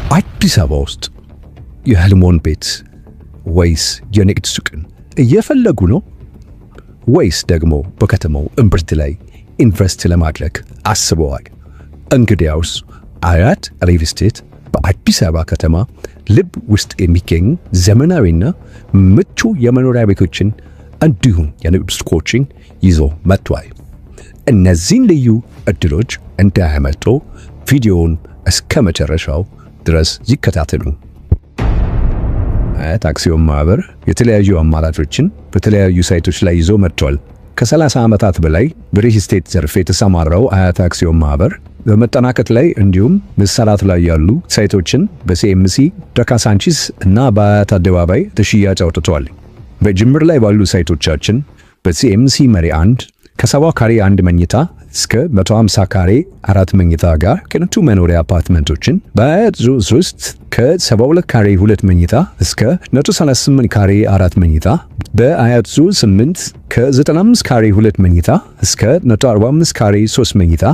አዲስ አበባ ውስጥ የህልሞን ቤት ወይስ የንግድ ሱቅን እየፈለጉ ነው? ወይስ ደግሞ በከተማው እምብርት ላይ invest ለማድረግ አስበዋል? እንግዲያውስ አያት ሪል ስቴት በአዲስ አበባ ከተማ ልብ ውስጥ የሚገኙ ዘመናዊና ምቹ የመኖሪያ ቤቶችን እንዲሁም የንግድ ሱቆችን ይዞ መጥቷል። እነዚህን ልዩ እድሎች እንዳያመልጦ ቪዲዮውን እስከ መጨረሻው ድረስ ይከታተሉ። አያት አክሲዮን ማህበር የተለያዩ አማራጮችን በተለያዩ ሳይቶች ላይ ይዞ መጥቷል። ከ30 ዓመታት በላይ በሪል ስቴት ዘርፍ የተሰማራው አያት አክሲዮን ማህበር በመጠናቀቅ ላይ እንዲሁም መሰራት ላይ ያሉ ሳይቶችን በሲኤምሲ፣ በካሳንቺስ እና በአያት አደባባይ ለሽያጭ አውጥቷል። በጅምር ላይ ባሉ ሳይቶቻችን በሲኤምሲ መሪ 1 ከ70 ካሬ 1 መኝታ እስከ 150 ካሬ 4 መኝታ ጋር ቅንጡ መኖሪያ አፓርትመንቶችን፣ በአያት ዞን 3 ከ72 ካሬ 2 መኝታ እስከ 138 ካሬ 4 መኝታ፣ በአያት ዞን 8 ከ95 ካሬ 2 መኝታ እስከ 145 ካሬ 3 መኝታ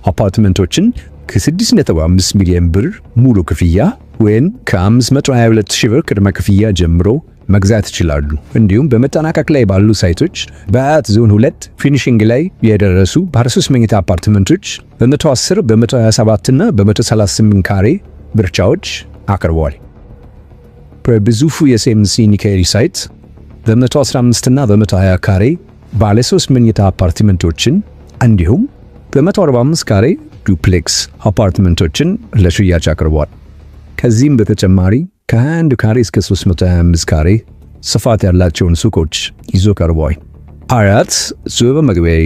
አፓርትመንቶችን ከ6.5 ሚሊዮን ብር ሙሉ ክፍያ ወይም ከ522 ሺህ ብር ቅድመ ክፍያ ጀምሮ መግዛት ይችላሉ። እንዲሁም በመጠናቀቅ ላይ ባሉ ሳይቶች በአያት ዞን 2 finishing ላይ የደረሱ ባለ 3 መኝታ አፓርትመንቶች በ110፣ በ127 እና በ138 ካሬ ምርጫዎች አቅርበዋል። በግዙፉ የሲኤምሲ ሚካኤል site በ115 እና በ120 ካሬ ባለ 3 መኝታ አፓርትመንቶችን እንዲሁም በ145 ካሬ duplex አፓርትመንቶችን ለሽያጭ አቅርቧል። ከዚህም በተጨማሪ ከ21 ካሬ እስከ 325 ካሬ ስፋት ያላቸውን ሱቆች ይዞ ቀርቧል። አያት ዞ መግቢያዬ።